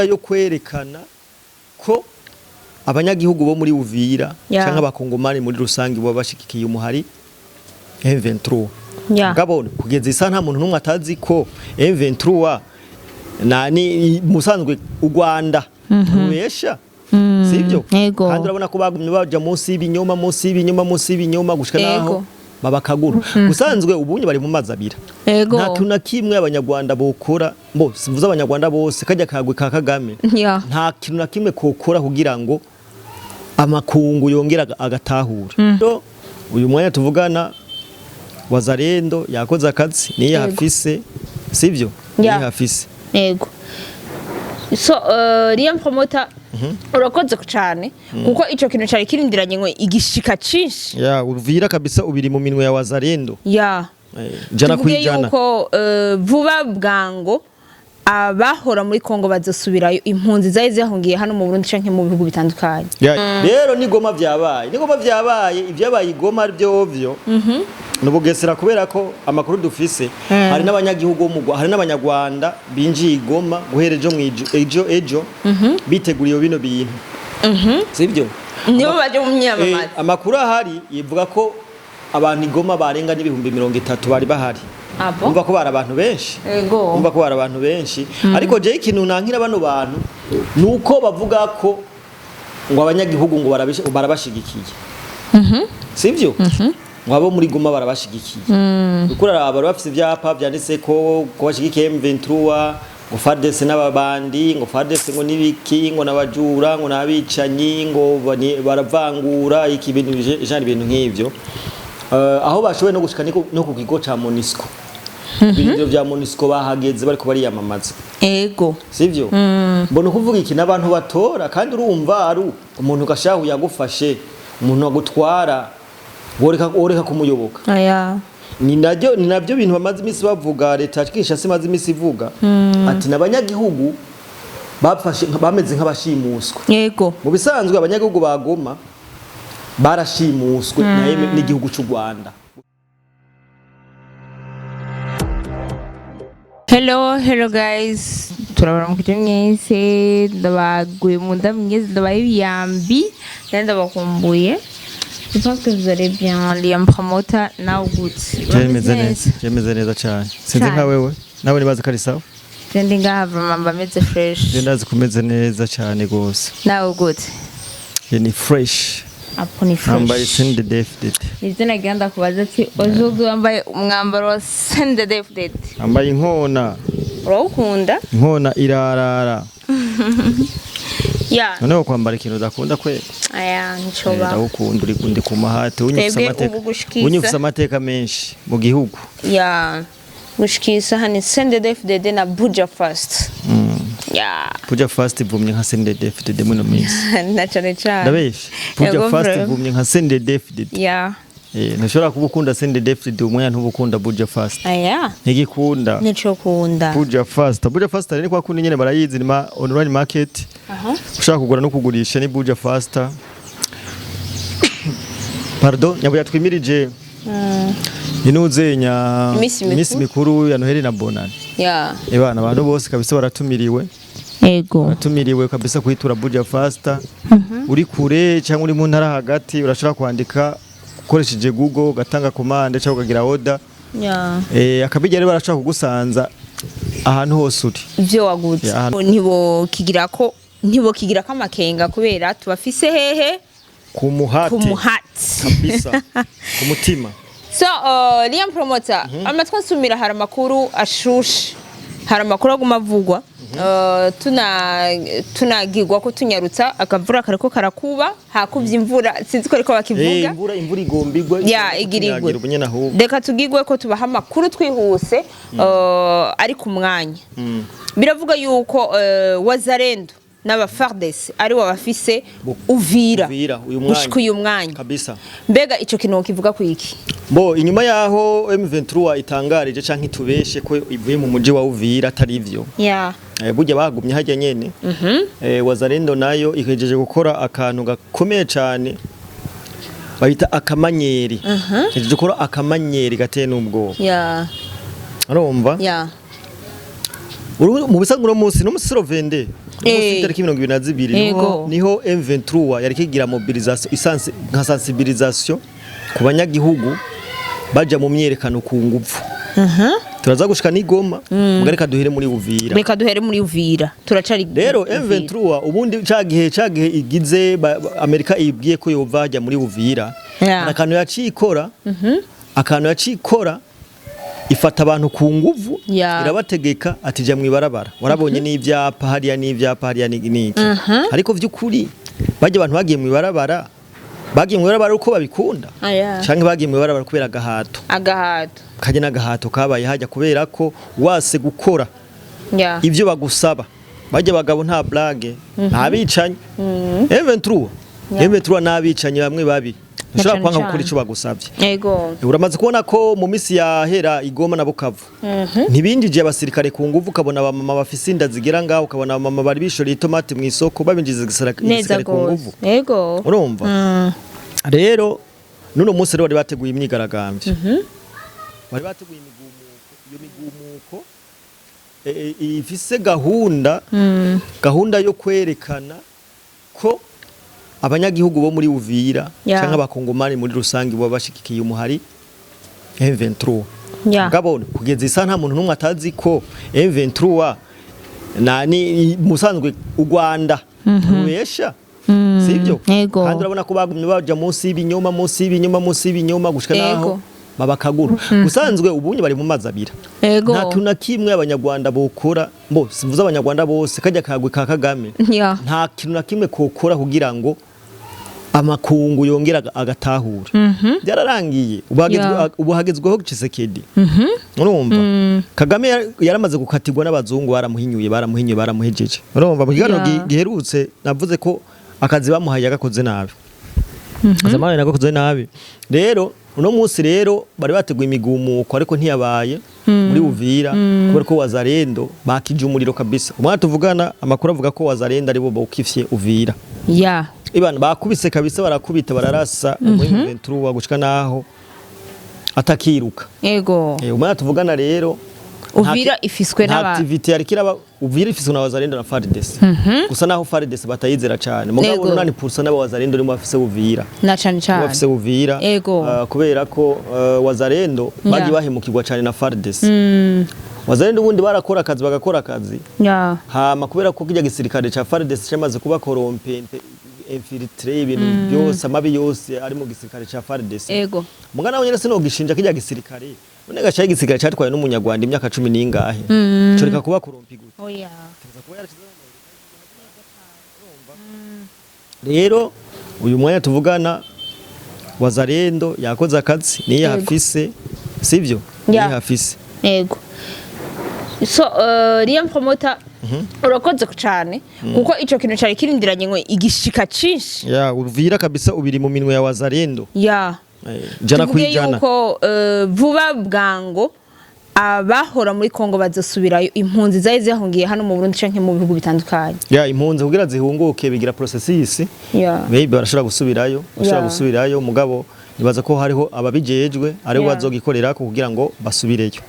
Yo kwerekana ko abanyagihugu bo muri Uvira canke abakongomani muri rusange bo bashigikiye umuhari M23. Mugabo kugeza isa nta muntu n'umwe atazi ko M23 nani musanzwe u Rwanda rubesha, sibyo? Yego. Kandi urabona ko bagumye baja munsi y'ibinyoma, munsi y'ibinyoma, munsi y'ibinyoma, gushika naho babakagura. Usanzwe ubunye bari mu mazi abira. Nta kintu na kimwe abanyarwanda bokora, bo simvuze abanyarwanda bose, kajya kagwe ka Kagame, nta kintu na kimwe kokora kugira ngo amakungu yongera agatahura. Rero, uyu mwanya tuvugana, Wazalendo yakoze akazi, niyo hafise, sivyo? Niyo hafise. Yego. So Liam Promoter, urakoze cyane kuko ico kintu cari kirindiranye ngo igishika cinshi. Ya, Uvira kabisa ubiri mu minwe ya Wazalendo. 100 Tuvuge kwijana. yuko vuba bwango abahora muri Kongo bazosubirayo, impunzi zari zahungiye hano mu Burundi canke mu bihugu bitandukanye. Ya, rero ni Goma vyabaye, ni Goma vyabaye, ivyabaye i Goma vyovyo ni Bugesera, kubera ko amakuru dufise hari n'abanyagihugu bo mu hari n'abanyarwanda binjiye i Goma guhera ejo ejo ejo, biteguriye bino bintu, sibyo? Nibo baje mu myamamazo. Amakuru ahari ivuga ko abantu i Goma barenga n'30,000 bari bahari. Abo? Umva ko bari abantu benshi. Umva ko bari abantu benshi, ariko jewe ikintu nankira bano bantu nuko bavuga ko ngo abanyagihugu ngo barabashigikiye, sivyo? Ngo abo muri Goma barabashigikiye. Uko uraraba, bari bafise ivyapa vyanditse ko bashigikiye M23, ngo FARDC n'ababandi, ngo FARDC ngo n'ibiki, ngo n'abajura, ngo n'abicanyi, ngo baravangura iki, ibintu genre ibintu nk'ivyo. Aho bashoboye no gushika no ku kigo ca MONUSCO, ibirindiro vya MONUSCO bahageze bariko bariyamamaza. Sivyo? Mbona ukuvuga iki n'abantu batora, kandi urumva ari umuntu gashahu yagufashe, umuntu agutwara, woreka kumuyoboka. Aya. Ni nabyo bintu bamaze iminsi bavuga, leta ya Kinshasa imaze iminsi ivuga ati n'abanyagihugu bafashe bameze nk'abashimuswe. Mu bisanzwe abanyagihugu ba Goma barashimuswe n'igihugu cy'u Rwanda. Hello, hello guys. Turabaramukije mwese, ndabaguye mu nda mwese, ndabaye ibiyambi, kandi ndabakumbuye. Je pense que vous allez bien. Liam Promoter, now good. Jemeze neza, jemeze neza cyane, sinzi Cane. nka wewe, nawe nibaza ko ari sawa. Je ndi ngaha vraiment mba meze fresh. Je ndazi kumeze neza cyane gose. Now good. Je ni fresh. Apo ni Nambaye fresh. CNDD-FDD. Nivyo nagira ndakubaza ati aujourd'hui wambaye umwambaro wa CNDD-FDD. Nambaye inkona. Urawukunda? Inkona irarara. Noneho kwambara ikintu udakunda kwe? Aya, nticoba. Ndawukunda, uri ndi ku mahate unyufise Twebwe amateka ubu gushikisa. unyufise amateka menshi mu gihugu. Ya, gushikisa hani CNDD-FDD na Buja First. Ya. Buja Fast ivumye nka CNDD-FDD muno minsi. Na cane cane. Ndabesha? Buja Yego, Fast bro. ivumye nka CNDD-FDD. Ntushobora kuba ukunda CNDD-FDD umwanya ntuba ukunda Buja Fast. Aya. Ntigikunda. Nico kunda. Buja Fast, Buja Fast rero ni kwa kundi nyene barayizi, ni ma online market. Ushaka kugura no kugurisha ni Buja Fast. Pardon, nyabuya twimirije inuzenya Iminsi mikuru. iminsi mikuru ya Noheli na Bonane. Ebana, abantu bose kabisa baratumiriwe. Baratumiriwe kabisa kwitura Buja Fast. Uri kure cyangwa uri mu ntara hagati, urashobora kwandika ukoresheje Google, ugatanga commande cyangwa ukagira order. Akabijya rero barashobora kugusanza ahantu hose uri. Ivyo waguze. Ya, Ntibokigirako amakenga kubera tubafise hehe? Ku muhate. Ku muhati. Kabisa, ku mutima. So Liam Promoter, amatwi ansumira hari amakuru ashushe, hari amakuru aguma avugwa. Tunagirwa ko tunyarutsa akavura kariko karakuba, hakuvye imvura, sinzi ko ariko bakivuga. Imvura igomba igwe. Ya, igira igwe. Ubu nyene ahubwo. Reka tugigwe ko tubaha amakuru twihuse, ari ku mwanya. Biravuga yuko Wazalendo n'aba FARDC ari bo bafise Uvira. Uvira uyu mwanya. Gushika uyu mwanya. Kabisa. Mbega ico kintu kivuga ku iki? Bo inyuma yaho M23 itangarije canke itubeshe ko ivuye mu muji wa Uvira, atari ivyo. Burya bagumye hajya nyene. Wazalendo nayo ihejeje gukora akantu gakomeye cane bayita akamanyeri. Ihejeje gukora akamanyeri gateye n'ubwoba. Urumva? Mu bisanzwe uno munsi no musiro vende. Umunsi itariki 22 niho M23 yari kigira mobilisation isanse nka sensibilisation ku banyagihugu baja mu myerekano ku nguvu. Turaza gushika n'i Goma, mbwa reka duhere muri Uvira. Reka duhere muri Uvira, turacari Rero Uvira. M23 ubundi ca gihe igize Amerika ibwiye ko yova hajya muri Uvira, hari akantu yacikora, akantu yacikora, ifata abantu ku nguvu, irabategeka ati jya mwibarabara. Warabonye n'ivyapa hariya, n'ivyapa hariya, n'iki. Ariko vy'ukuri bajya abantu bagiye mwibarabara, bagiye mwibarabara uko babikunda canke bagiye mwibarabara kubera agahato? Agahato. Kajya n'agahato kabaye hajya kubera ko wase gukora ivyo bagusaba. Bajya bagabo nta blague, nta bicanyi. M23, M23 n'abicanyi bamwe babi ushobora Cane kwanga cane. gukora ico bagusavye. Uramaze kubona ko mu misi yahera i Goma na Bukavu ntibinjije abasirikare ku nguvu, ukabona abamama bafise inda zigera ngaho, ukabona abamama bari bishoreye itomati mu isoko, babinjiza Neza igisirikare ku nguvu. gose, ego. Urumva rero nuno munsi rero bari bateguye imyigaragambyo, bari bateguye imigumuko. Iyo migumuko ifise gahunda yo kwerekana ko abanyagihugu bo muri Uvira canke abakongomani muri rusange bo bashigikiye umuhari M23. Mugabo kugeza isa nta muntu n'umwe atazi ko M23 nani musanzwe u Rwanda rubesha, sibyo? Yego. Kandi urabona ko bagumye baja munsi y'ibinyoma, munsi y'ibinyoma, munsi y'ibinyoma, gushika naho babakagura. Usanzwe ubunye bari mu mazi abira. Nta kintu na kimwe abanyarwanda bokora, bo simvuze abanyarwanda bose, kajya kagwe ka Kagame, nta kintu na kimwe kokora kugira ngo amakungu yongera agatahura. Byararangiye. Ubu ubu hagezweho Tshisekedi. Urumva Kagame yaramaze gukatirwa n'abazungu, baramuhinyuye, baramuhinyuye, baramuhejeje. Urumva mu kiganiro giherutse navuze ko akazi bamuhaye yagakoze nabi, zamani nagakoze nabi. Rero uno munsi rero bari bateguye imigumuko, ariko ntiyabaye muri Uvira kubera ko Wazalendo bakije umuriro kabisa. Umwana tuvugana amakuru avuga ko Wazalendo aribo bokifye Uvira. Ibana bakubise kabisa, barakubita, bararasa muri M23 gushika naho atakiruka. Umwana tuvugana rero Uvira ifiswe nta n'aba activity yariko iraba. Uvira ifiswe na Wazalendo na FARDC, gusa naho FARDC batayizera cane, mugabo 8% n'aba Wazalendo nimwe bafise Uvira. Na cane Nimwe cane. bafise Uvira. Kubera ko Wazalendo bagiye bahemukirwa cane na FARDC. Wazalendo ubundi barakora akazi, bagakora akazi, hama kubera ko kirya gisirikare ca FARDC cyamaze kuba corrompu, infiltré, ibintu byose amabi yose ari mu gisirikare ca FARDC. Mugana nawe nyene sinogishinja kirya gisirikare. None gaca igisirikare catwaye n'umunyarwanda imyaka 10 n'ingahe, coreka kuba corrompu gute? Oya. Kuba yarashizeho. Rero uyu mwanya tuvugana Wazalendo yakoze akazi, niyo hafise, sivyo? Niyo hafise. Ego. So Liam Promoter, urakoze cyane kuko ico kintu cari kirindiranye ngo igishika cinshi. Ya, Uvira kabisa ubiri mu minwe ya Wazalendo. 100 Tuvuge kwijana. yuko vuba bwango abahora muri Kongo bazosubirayo, impunzi zari zihungiye hano mu Burundi canke mu bihugu bitandukanye. Ya, impunzi kugira zihunguke bigira processus. Maybe barashobora gusubirayo, bashobora gusubirayo, mugabo nibaza ko hariho ababijejwe aribo bazogikorera kugira ngo basubireyo.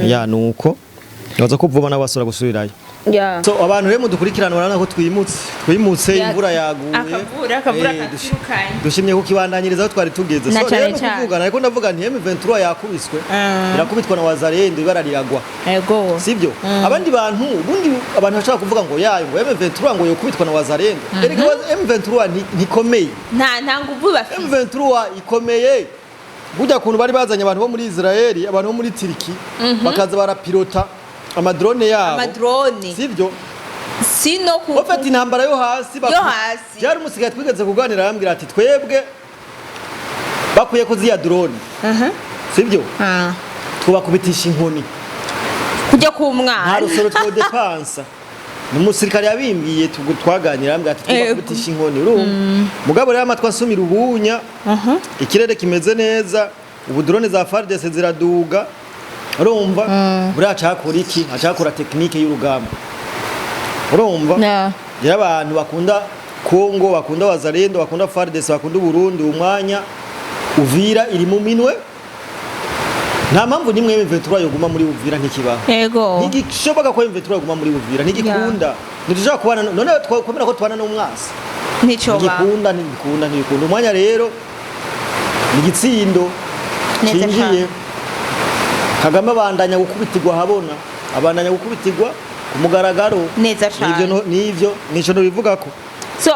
Ya, nuko nibaza ko vuba nabo basubira gusubirayo. So abantu rero mudukurikirana, urabona ko twimutse, imvura yaguye. Akavura, akavura katirukanye. Dushimye kukibandanyiriza aho twari tugeze. Na So cane rero no cane. kuvugana, ariko ndavuga nti M23 yakubiswe, irakubitwa na Wazalendo, ibara riragwa. Sibyo? Abandi bantu, ubundi abantu bashobora kuvuga ngo yayo ngo M23 ngo yokubitwa na Wazalendo. Erega M23 ntikomeye. Nta nguvu bafite. M23 ikomeye burya kuntu bari bazanye abantu bo muri Israeli, abantu bo muri Turki, bakaza barapilota amadrone yabo. Amadrone. Sibyo? Sino ku Bafata intambara yo hasi. Yo hasi. Byari umusigaye twigeze kuganira, arambwira ati twebwe bakwiye ko ziya drone, sibyo, twubakubitisha inkoni. Kujya ku Nta mwana. rusoro twodepansa. Ni umusirikare yabimbwiye, twaganira, arambwira ati twubakubitisha inkoni. Urumva mugabo rero amatwi asumira ubunya, ikirere kimeze neza ubu, drone za FARDC ziraduga. Urumva buriya acakora iki? Acakora technique y'urugamba. Urumva rero abantu bakunda Kongo, bakunda Wazalendo, bakunda FARDC, bakunda Burundi, umwanya Uvira iri mu minwe. Nta mpamvu nimwe M23 yoguma muri Uvira, ntikibaho. Ntigishoboka ko M23 yoguma muri Uvira, ntigikunda. Ntidushobora kubana, none twakwemera ko tubana n'umwasi? Nticoba. Ntigikunda, ntibikunda, ntibikunda. Umwanya rero ni igitsindo Neza cinjiye. cane. Kagame abandanya gukubitirwa ahabona, abandanya gukubitirwa ku mugaragaro. Neza cane. Nivyo nivyo nico nobivugako. So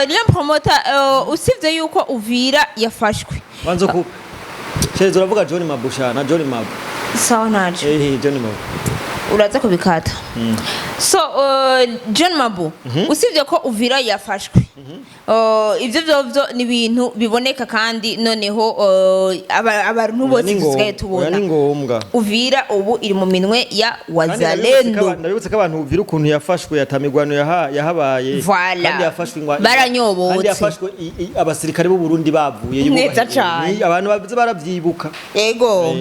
Lion Promoter, usibye yuko Uvira yafashwe, Banza ku Sherezo, uravuga John Mabusha na John Mabu. Sawa, ntaco. Eh, John Mabu. Uraza kubikata. So John Mabu, usibye ko Uvira yafashwe, ibyo byovyo ni ibintu biboneka, kandi noneho abantu bose Ni dusigaye ngombwa. Oya, tubona ni ngombwa. Uvira ubu iri mu minwe ya Kandi Wazalendo. ndabibutse ko abantu Uvira ukuntu yafashwe, yatamigwano yahabaye. Voilà. Kandi yafashwe Baranyobotse. Kandi yafashwe abasirikare b'u Burundi bavuye. Neza cane. Abantu bavuze baravyibuka. Ego.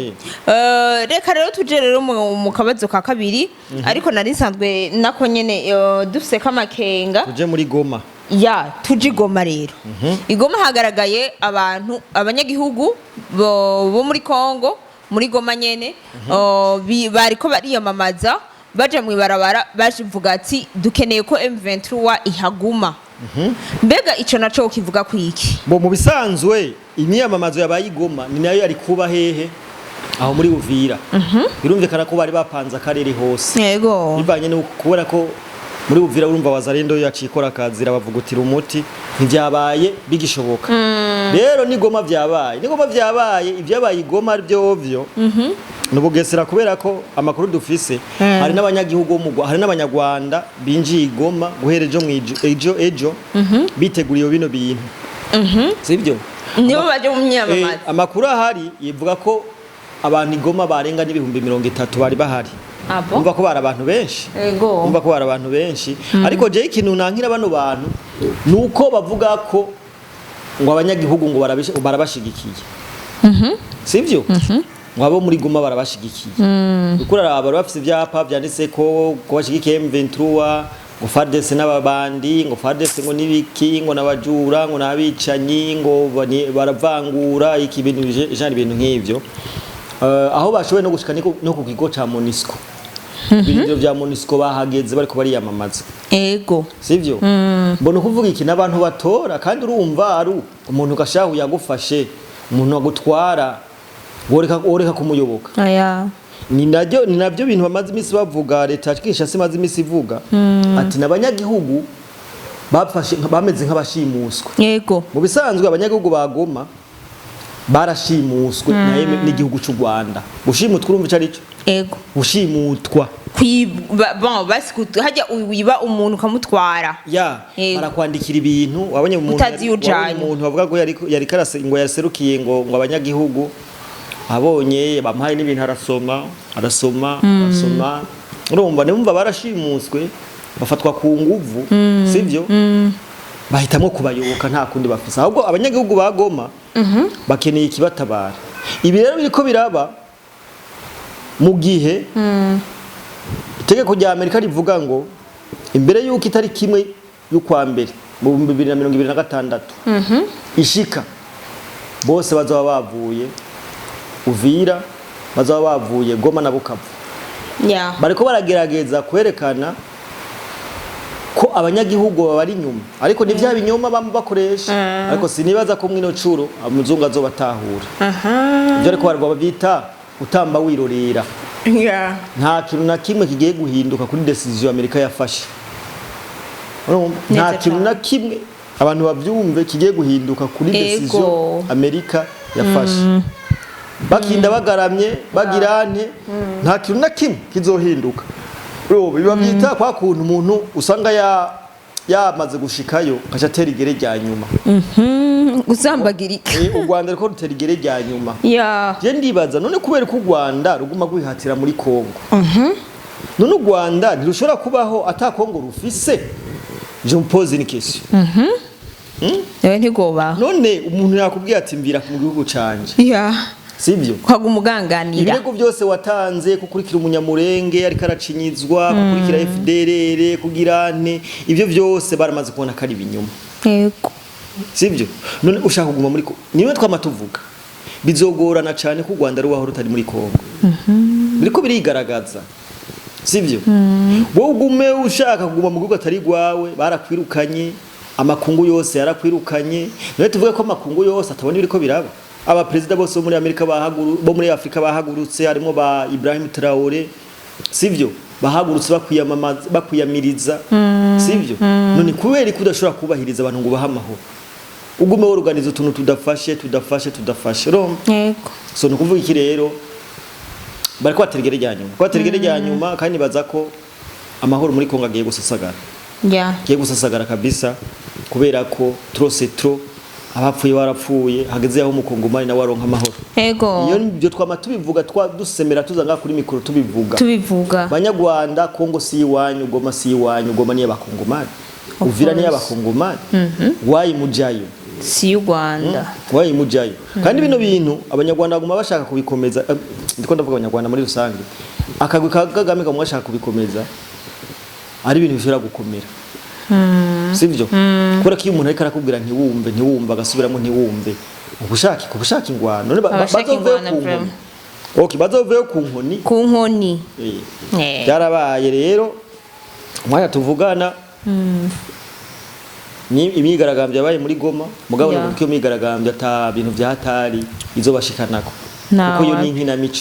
Reka rero tuje rero mu kabazo ka kabiri, ariko nari nsanzwe nako nyene dufise kamakenga. Tuje muri Goma. Ya, tuje i Goma rero. I Goma hagaragaye abantu, abanyagihugu bo muri Kongo, muri Goma nyene, bariko bariyamamaza, baja mu ibarabara, bavuga ati: "Dukeneye ko M23 ihaguma." Mbega ico naco kivuga ku iki? Bo, mu bisanzwe imyiyamamazo yabaye i Goma ni nayo yari kuba hehe? Aho muri Uvira. Birumvikana ko bari bapanze akarere hose, bivanye no kubera ko muri Uvira, urumva, Wazalendo yaciye ikora akazi, irabavugutira umuti, ntivyabaye bigishoboka. Rero ni Goma vyabaye, ni Goma vyabaye. Ivyabaye i Goma ari vyovyo ni Bugesera, kubera ko amakuru dufise, hari n'abanyagihugu bo mu hari n'abanyarwanda binjiye i Goma guhera ejo ejo ejo, biteguriye bino bintu, sibyo? Nibo baje mu myamamazo. Amakuru ahari yivuga ko abantu i Goma barenga n'30,000 bari bahari. Abo? Umva ko bari abantu benshi. Umva ko bari abantu benshi, ariko jewe ikintu nankira bano bantu nuko bavuga ko ngo abanyagihugu ngo barabashigikiye, sivyo? Ngo abo muri Goma barabashigikiye. Kuko uraraba, bari bafise ivyapa vyanditse ko bashigikiye M23, ngo FARDC n'ababandi, ngo FARDC ngo nibiki, ngo n'abajura, ngo n'abicanyi, ngo baravangura iki, ibintu genre ibintu nk'ivyo. Aho bashoboye no gushika no ku kigo ca MONUSCO, ibirindiro vya MONUSCO bahageze bariko bariyamamaza. Sivyo? Mbona ukuvuga iki n'abantu batora, kandi urumva ari umuntu gashahu yagufashe, umuntu agutwara, woreka kumuyoboka? Aya. Ni nabyo bintu bamaze iminsi bavuga, leta ya Kinshasa imaze iminsi ivuga ati n'abanyagihugu bafashe bameze nk'abashimuswe. Mu bisanzwe abanyagihugu ba Goma barashimuswe na n'igihugu cy'u Rwanda. Gushimutwa, urumva ico ari cyo? Ego. Gushimutwa. Kwiba, bon, basi hajya wiba umuntu ukamutwara. Ya. Barakwandikira ibintu, wabonye umuntu Utazi iyo ujanye. Wabonye umuntu bavuga ko yari karase, ngo yaserukiye ngo abanyagihugu, abonye bamuhaye n'ibintu, arasoma, arasoma, arasoma. Urumva, nimumva barashimuswe, bafatwa ku nguvu, sivyo? Bahitamo kubayoboka, nta kundi bafise. Ahubwo abanyagihugu ba Goma bakeneye ikibatabara. Ibi rero biriko biraba mu gihe itegeko rya Amerika rivuga ngo imbere y'uko itariki 1 y'ukwa mbere mu 2026 ishika, bose bazoba bavuye Uvira, bazoba bavuye Goma na Bukavu. Bariko baragerageza kwerekana ko abanyagihugu babari inyuma, ariko ni vya binyoma bama bakoresha. Ariko sinibaza ko mwino curo umuzungu azobatahura. Ivyo ariko barwa bavyita utamba wirorera. Nta kintu na kimwe kigiye guhinduka kuri décision Amerika yafashe. Urumva? Nta Neza kintu cane. na kimwe, abantu bavyumve, kigiye guhinduka kuri décision Amerika yafashe. Bakinda bagaramye bagira nte, nta kintu na kimwe kizohinduka. Urumva, biba byita kwa kuntu umuntu usanga yamaze gushikayo kaca atera igere rya nyuma. Uzambagirika. U Rwanda riko rutera igere rya nyuma. Je ndibaza none kubera ko u Rwanda ruguma rwihatira muri Kongo, none u Rwanda ntirushobora kubaho ata Kongo rufise? Je me pose une question. Nawe ntigoba. None umuntu yakubwiye ati: "Mvira mu gihugu canje," sivyo? Ukaguma uganganira. Ibirego byose watanze, kukurikira umunyamurenge ariko aracinyizwa, kukurikira FDLR, kugira nte, ibyo byose baramaze kubona ko ari ibinyoma. Sivyo? None ushaka kuguma muri niwe twama tuvuga, bizogorana cyane ko u Rwanda rubaho rutari muri Kongo. Biriko birigaragaza. Sivyo? Wowe ugume ushaka kuguma mu gihugu atari gwawe, barakwirukanye, amakungu yose yarakwirukanye. None tuvuge ko amakungu yose atabona ibiriko biraba? Abaperezida bose bo muri Amerika bo muri Afrika bahagurutse, harimo ba Ibrahim Traore, sivyo? Bahagurutse bakwiyamamaza, bakwiyamiriza, sivyo? None kubera ko udashobora kubahiriza abantu ngo ubahe amahoro, ugume worganiza utuntu tudafashe, tudafashe, tudafashe, urumva? Yego. So ni ukuvuga iki rero? Bariko batera igere rya nyuma, ko batera igere rya nyuma, kandi nibaza ko amahoro muri Kongo agiye gusasagara, agiye gusasagara kabisa, kubera ko trop c'est trop. Abapfuye barapfuye, hageze aho umukongomani nawe aronka amahoro. Iyo nibyo twama tubivuga, twa dusemera, tuza ngaha kuri mikoro tubivuga. Tubivuga. Banyarwanda, Kongo si iwanyu, Goma si iwanyu, Goma ni iy'abakongomani, Uvira ni course. iy'abakongomani. Wayi mujayo? Si y'u Rwanda. Wayi mujayo? Kandi bino bintu abanyarwanda baguma bashaka kubikomeza, ndiko ndavuga abanyarwanda muri rusange, akagwi ka Kagame kaguma bashaka kubikomeza, ari ibintu bishobora gukomera, sivyo? Kubera ko iyo umuntu ariko arakubwira ntiwumve, ntiwumve, agasubiramo ntiwumve, ubushaka ingwano. None Abashaka bazoveyo ingwano, ku nkoni. vraiment. Okay, bazoveyo ku nkoni. Ku nkoni. Byarabaye rero. Umwanya tuvugana ni imyigaragambyo yabaye muri Goma, mugabo yeah, iyo myigaragambyo ata bintu vya hatari izobashikanako, kuko iyo ni inkinamico.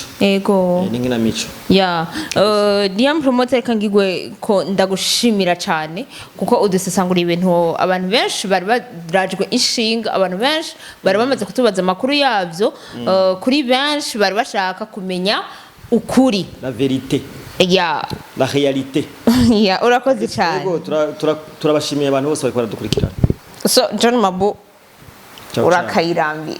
Ni inkinamico. Ya, Liam Promoter, reka ngigwe ko ndagushimira cyane kuko udusesangura ibintu abantu benshi bari barajwe inshinga, abantu benshi bari bamaze kutubaza amakuru yabyo, kuri benshi bari bashaka kumenya ukuri. La vérité, la réalité. Ya, urakoze cyane. Yego, turabashimiye abantu bose bariko baradukurikirana. So John Mabu, Ciao, ciao. urakayirambira.